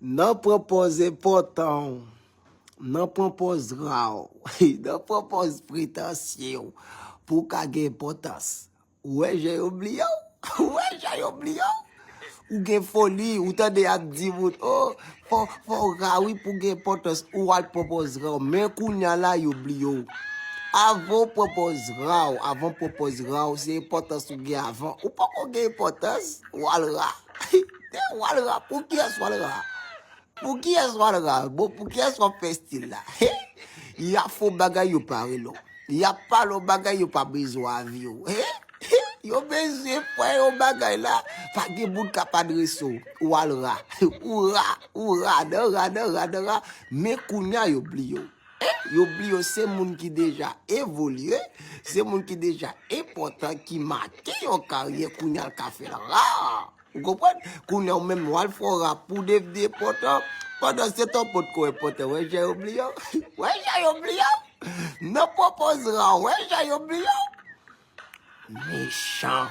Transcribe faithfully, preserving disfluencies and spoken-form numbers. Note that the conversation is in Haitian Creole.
Nan pran pòz enpòtan w, nan pran pòz ra w, nan pran pòz pretansye w pou w ka gen enpòtans. Ou wè jan yo bliye w? Ou wè jan yo bliye w? Ou gen foli, ou tande y ap di moun, oh, fò, fò w ra wi pou w gen enpòtans, ou al pran pòz ra w. Men kounya la, yo bliye w. Avan w pran pòz ra w, avan w pran pòz ra w, se enpòtans ou gen avan. Ou poko gen enpòtans, ou al ra. Ou al ra, pou kiyès w al ra? Pou kiyès w al ra? Bon, pou kiyès w ap fè stil la? Y ap fè w bagay yo pa rele w. Y ap pale w bagay yo pa bezwen avi w. Yo bezwen fè yon bagay la. Pa gen moun k ap adrese w. Ou al ra. Ou ra, ou ra, nan ra, nan ra, nan ra. Men kounya yo bliye w. Yo bliye w se moun ki deja evolye, se moun ki deja enpòtan, ki make yon karyè, kounya l ka fè l ra. Ou konprann? Kounya w menm w al fè w ra pou w devni enpòtan. Pandan se tan w potko enpòtan. Wè jan yo bliye w. Wè jan yo bliye w. Nan pran pòz ra w. Wè jan yo bliye w. Mechan.